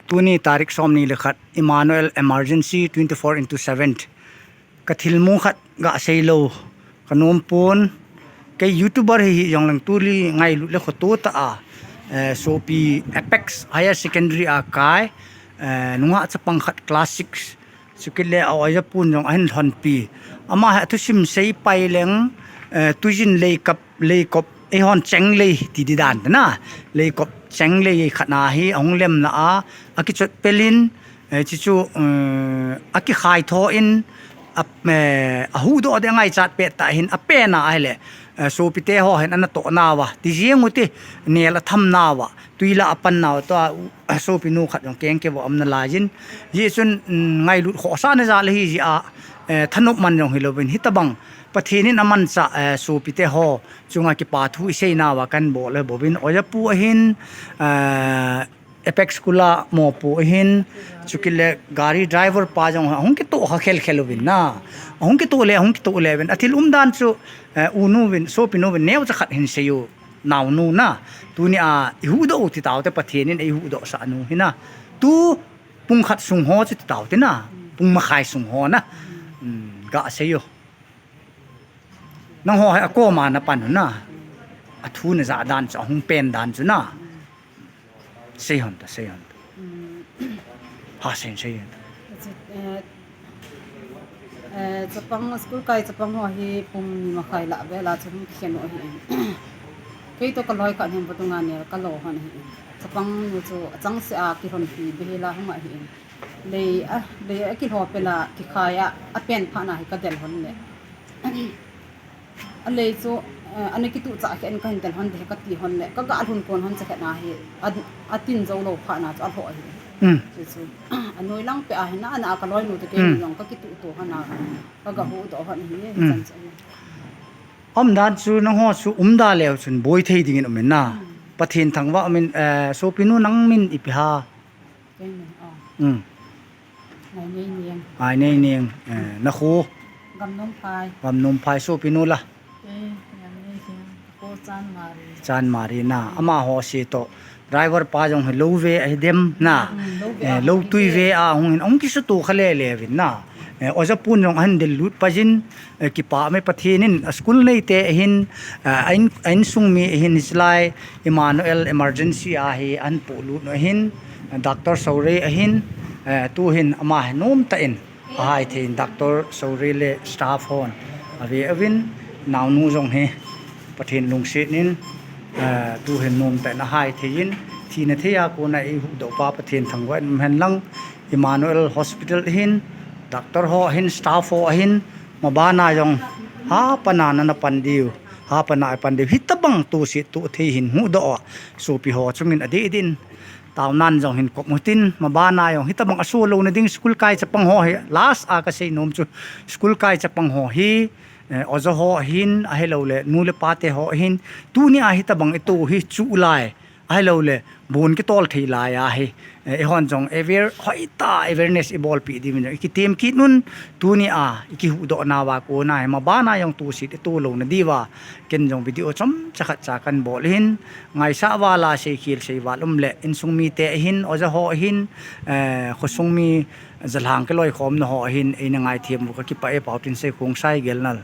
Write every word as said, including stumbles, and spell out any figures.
Tuni tarik somni le khat, Emmanuel Emergency twenty-four into seven. Ka thilmu khat ga sei lou ka nom pon. Kei YouTuber hi hi jong leng tuli ngailut le khoto ta a, eh, sopi Apex Higher Secondary a kai, eh, nungah chapang khat class six. Chukit le a oja pun jong ahin lhonpi. Ama hi athusim sei pai leng, eh, tujin leikap, leikop, eihon cheng lei ti di dan na. Leikop cheng lei khat na hi ahung lem na a, akichot pelin, eh, chichu, eh, akikhai tho in, a, eh, ahuhdoh de ngaichat pet ta hin apen a ahile, eh, sopite ho hin ana toh nauva. Ti jeng u ti, nel atham nauva. Tui la apan nau to a, u, a, sopi nu khat jong keng kei vo um nalai jin. Ji chun, mm, ngailut khohsah na ja le hi ji a, eh, thanop man jong hi louvin. Hitabang Pathen in amanchah, eh, sopite ho chunga kipa thu i sei nauva kan bol le bouvin. Oja pu ahin, eh, Apex School a mopo ahin, chukit le gari driver pa jong ahung kitoh kha khel khel uvin na. Ahung kitoh le, ahung kitoh le uvin. Athil umdan chu, eh, u nu vin, sopi nu vin, neocha khat hin sei u. Naonu na, tuni a i huhdoh u ti tau te, Pathen in ei huhdoh sah nu hi na. Tu pung khat sung ho chu ti tau te na, pung makhai sung ho na. Um, ga sei u. Nang ho hi akom a na pan u na. Athu na ja dan chu, ahung pen dan chu na. Sei hon ta, sei hon ta. Um. Ha, sei, sei hon ta. Achi, eh, Eh, chapang, school kai chapang ho hi pung ni makhai lah vel a chun kikhen u ahi in. Kei to ka loi khat hin vatunga nel ka lo hon ahi in. Chapang nu chu achangseh a kilhonpi beh hi la hung ahi in. Lei a, lei a kilho pela kikhai a, apen phat na hi ka del hon le. Alei chu, eh, ana kituh chah khen kahin del hon de kati hon le, ka ga lhun kon hon chakhet na hi, a, atin jou lou phat na chu alho ahi. Hmm. Chu chu, anoi lang peh a hin na, ana ka loi nu te kei Hmm. nu jong ka kituh to hon a, ka ga huhdoh hon hi, Hmm. chan chu ahi. Umdan chu nangho chu umda leu chun boi thei dingin um in na. Hmm. Pathen thangvah um in, eh, sopi nu nang min ipi ham? Kei min, oh. Hmm. Ngainei Niang. Ngainei Niang, eh, na khu? Gamnomphai. Gamnomphai, sopi nu la? Kei, Ngainei Niang, ko Chanmari. Chanmari na. Amaho si to. Driver pa jong hi lou ve ahi dem na. Hmm, lou ve Eh, a lou hung tui hi ve a hung hin, hung kisuto kha le le vin na. Eh, oja pun jong ahin del lut pa jin, eh, kipa me Pathen in, a school nei te ahin, eh, a in, a insung mi ahin, hiche lai Emmanuel Emergency a hi ahin polut nu ahin, eh, Doctor Sore ahin, eh, tu hin ama hi nom tah in, ahai thei in Doctor Sore le staff hon ave uvin, naonu jong hi Pathen lungset in, eh, tu hin nom tah in ahai thei in, thina thei a kona eihuhdoh pa Pathen thangvah in um hen lang, Emmanuel Hospital ahin, doctor ho ahin, staff ho ahin, mabana jong, hapan a nana pan diu, hapan a pan diu. Hitabang toset toh thei hin huhdoh a, sopi ho chungin adeh din. Taonan jong hin kop u hitin, mabana jong hitabang aso louna ding school kai chapang ho hi, last a kasei nom chu, school kai chapang ho hi, eh, oja ho ahin, ahilou le, nu le pa te ho ahin, tuni a hitabang ito hi chu lai. Ahilou le, bon kitol thei lai ahi. Eh, eihon jong aware, hoitah awareness ibolpi diuvin jong ikitem kit un, tuni a ikihuhdoh nauva kona hi, mabana jong toset ito louna diuva, ken jong video chomcha khat cha kan bol ahin, ngaisah val a seikhel seival um le, insung mite ahin, oja ho ahin, eh, khosung mi jalhang kiloikhomna ho ahin, eina ngaithem u kakipah e, Paotinsei Khongsai Gelnal.